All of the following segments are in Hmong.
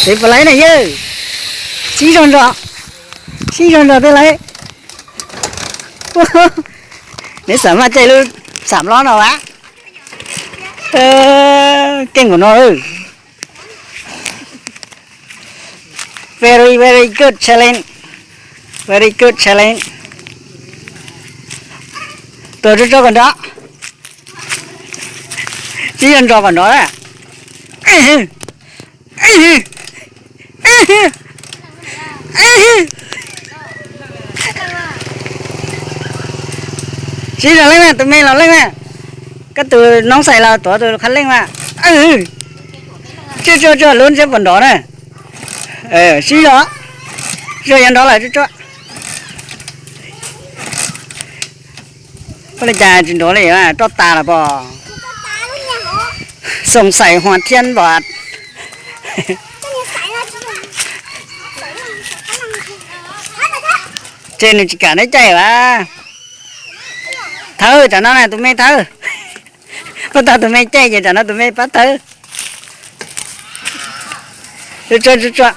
Ev puas laib na yawg? Sib zog nrog, sib zog nrog tej laib. Neb xav maj caij lub xam lob no as? Keej nkaus no. Very, very good challenge. Very good challenge. Tuav tsuag tsuag kom nrov. Sib zog nrog kom nrov na. Sib zog leej na, tus me los leej na. Koj tus noob xais los tuav tus qhab leej mas. Tsuag tsuag tsuag lub ntsiab puas nrov na. Sib zog, tsuag yuav nrov lawm tsuag tsuag. Ua li cas tsis nrov li, roj tas los pom. Xoom xaim huas thiab npom. Ces nws tsis kam neb caij as. Thawb, tsam no na tus me thawb. Pab tau tus me caij ces tsam no tus me pab thawb. Tsuag tsuag.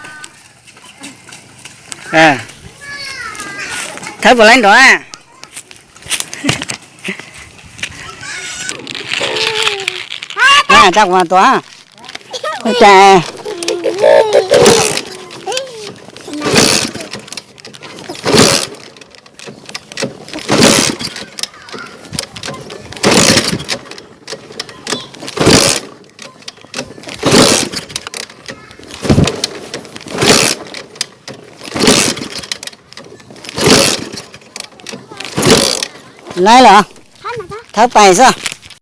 Thawb puas laib nrov na. Rau kuv mas tuav. Ua cas laib lawm. Thawb pais xwb.